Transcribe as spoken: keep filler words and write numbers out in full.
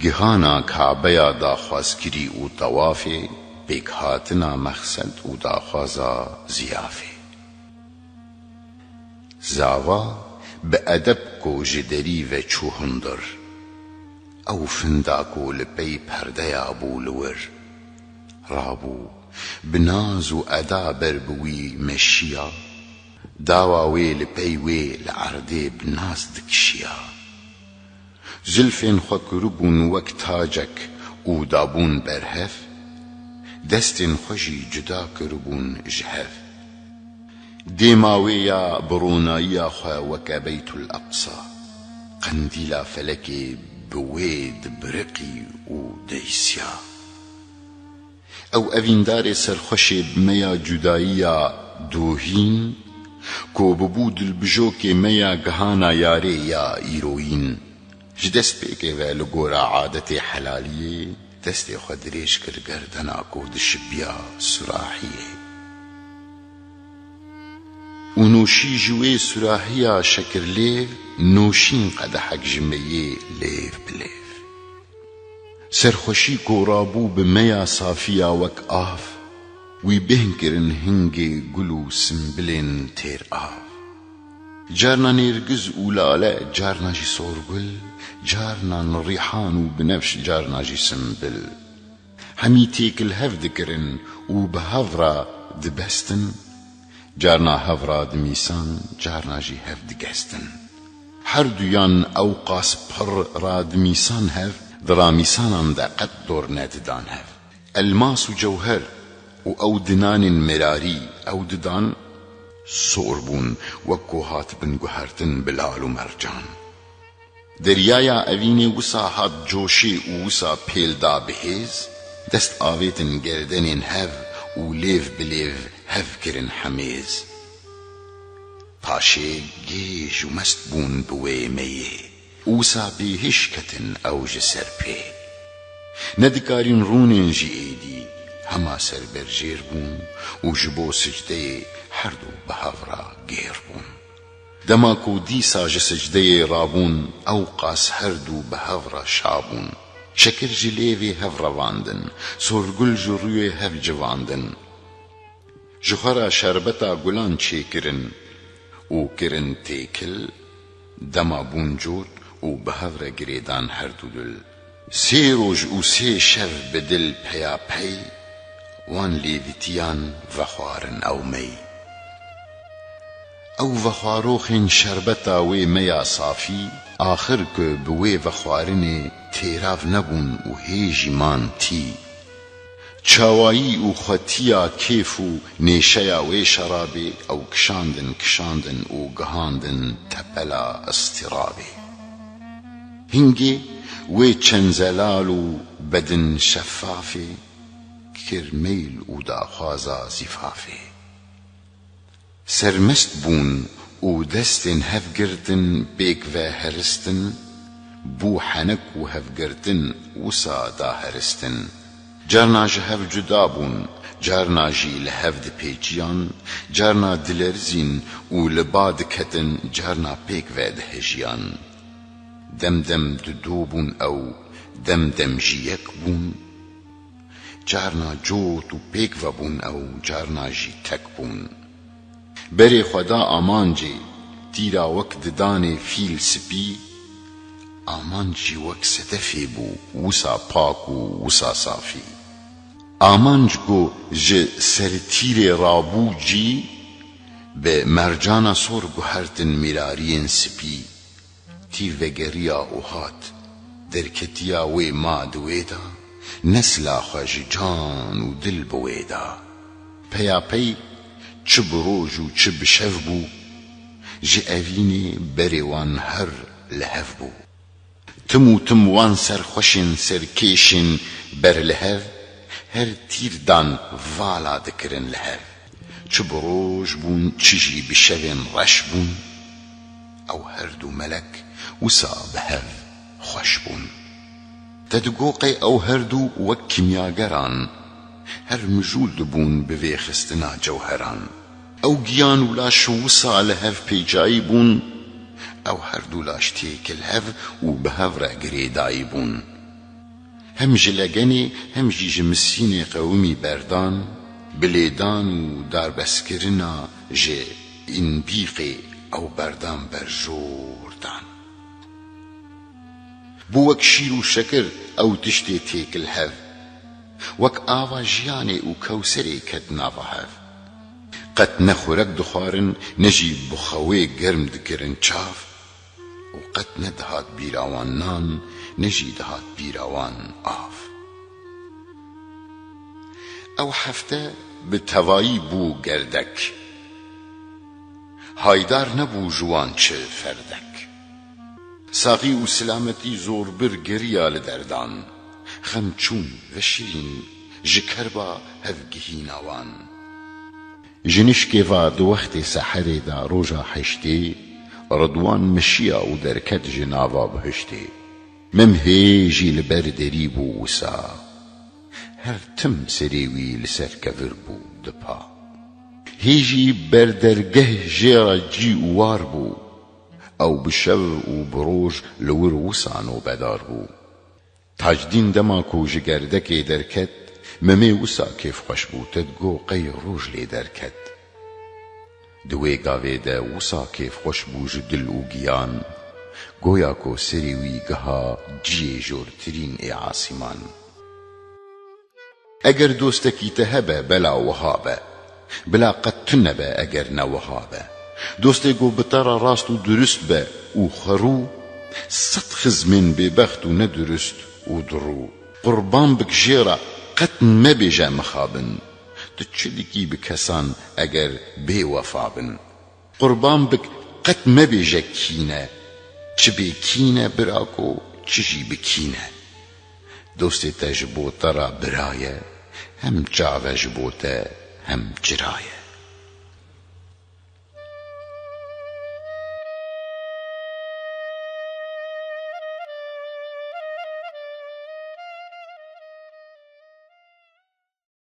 Gihana Kabeya daxwazkirî û tewafê, pêkhatina mexsed û daxwaza ziyafê. Zava bi edeb ku ji derî ve çû hundir. Ew finda ku li pey perdeya bû li wir. Rabû, bi naz û eda ber bi wî meşiya. Dawa wê li pey wê li erdê bi naz dikişiya. Zilfên xwe kiribûn wek tacek û dabûn ber hev, destên xwe jî cuda kiribûn ji hev. Dêma wê ya bi ronayiya xwe weke Beytul Eqsa, qendîla felekê bi wê dibiriqî û deysiya. Ew evîndarê serxweşê bi me ya cudayiya dohîn, ku bibû dilbijokê me ya gihana yarê ya îroyîn. Ji destpêkê ve li gora adetê helaliyê destê xwe dirêj kir gerdena ku dişipiya surahiyê. Û noşî ji wê surahiya şekirlêv, noşîn qedehek ji meyê lêv bi lêv. Serxweşî ku rabû bi meya safiya wek av, wî bêhn kirin hingê gul û simbilên têr av. Carna nêrgiz û lale, carna jî sorgul, carna rîhan û binefş, carna jî simbil. Hemî têkil hev dikirin û bi hev re dibestin, carna hev re dimîsan, carna jî hev digestin. Her duyan ew qas pir re dimîsan hev, di ramîsanan de qet dor nedidan hev. Elmas û cewher û ew dinanên mirarî ew didan, sor bûn, wek ku hatibin guhertin bi lal û mercan. Deryaya evînê wisa hat coşê û wisa pêl da bi hêz, dest avêtin gerdenên hev û lêv bi lêv hev kirin hemêz. Paşê gêj û mest bûn bi wê meyê, wisa bêhiş ketin ew ji ser pê. Nedikarîn rûnên jî êdî, hema serberjêr bûn û ji bo sicdeyê herdu bi hev re gêr bûn. Dema ku dîsa ji sicdeyê rabûn, ew qas herdu bi hev re şa bûn. Şekir ji lêvê hev revandin, sorgul ji rûyê hev civandin. Ji xwe re şerbeta gulan çêkirin û kirin têkil, dema bûn cot û bi hev re girêdan herdu dil. Sê roj û sê şev bi dil peyapey, wan lêvitiyan vexwarin ew mey. Ew vexwaroxên şerbeta wê meya safî, axir ku bi wê vexwarinê têrav nebûn û hê jî man tî. Çawayî û xwetiya kêf û nêşeya wê şerabê ew kişandin, kişandin û gihandin tepela istirabê. Hingê wê çend zelal û bedin şeffafê kir meyl û daxwaza zîfafê. Sermest bûn û destên hev girtin, pêk ve heristin, bû henek û hevgirtin, wisa daheristin. Carna ji hev cuda bûn, carna jî li hev dipêçiyan, carna dilerizîn û li ba diketin, carna pêk ve dihejiyan. Dem dem du du bûn ew, dem dem jî yek bûn. Carna cot û pêk vebûn ew, carna jî tek bûn. Berê xwe da amancê, tîra wek didanê fîl spî, amanc jî wek sedefê bû, wisa pak û wisa safî. Amanc ku ji ser tîrê rabû cî, bi mercana sor guhertin mîrariyên spî. Tîr vegeriya û hat, derketiya wê ma di wê de, nesla xwe ji can û dil bi wê da. Peyapey çi bi roj û çi bi şev bû, ji evînê berê wan her li hev bû. Tim û tim wan serxweşên serkêşên ber li hev, her tîr dan vala dikirin li hev. Çi bi roj bûn, çi jî bi şevên reş bûn, ew herdu melek wisa bi hev xweş bûn. Te digot qey ew herdu wek kîmyageran, her mijûl dibûn bi vêxistina cewheran. Ew giyan û laş wisa li hev pêçayî bûn, ew herdu laş têkil hev û bi hev re girêdayî bûn. Hem ji legenê hem jî ji misînê qewimî berdan, bi lêdan û darbeskirina ji înbîqê ew berdan berjor dan. Bû wek şîr û şekir ew tiştê têkil hev, wek ava jiyanê û kewserê ket nava hev. Qet ne xurek dixwarin, ne jî bi xewê germ dikirin çav. Û qet ne dihat bîra wan nan, ne jî dihat bîra wan av. Ew hefte bi tevayî bû gerdek. Haydar nebû ji wan çi ferdek. Saxî û silametî zorbir geriya li derdan. Xem çûn veşirîn ji kerba hevgihîna wan. Ji nişkê va di wextê seherê de roja heştê, Ridwan meşiya û derket ji nava bihiştê. Mem hê jî li ber derî bû wisa. Her tim serê wî li ser kevir bû dipa. Hê jî ber dergeh jê re cî û war bû. Ew bi şev û bi roj li wir wisa nobedar bû. Tacdîn dema ku ji gerdekê derket, Memê wisa kêfxweş bû, te digot qey roj lê derket. Di wê gavê de wisa kêfxweş bû ji dil û giyan, goya ku serê wî giha ciyê jortirîn ê asîman. Eger dostekî te hebe, bela wiha be. Bila qet tune be eger ne wiha be. Dostê ku bi te re rast û durust be û xwerû, sed xizmên bêbext û nedurust û durû. Qurban bik jê re, qet mebêje mixabin. Tu çi dikî bi kesan eger bêwefa bin? Qurban bik qet mebêje kîne. Çi bê kîne bira ku çi jî bi kîne. Dostê te ji bo te re bira ye, hem çav e ji bo te, hem çira ye.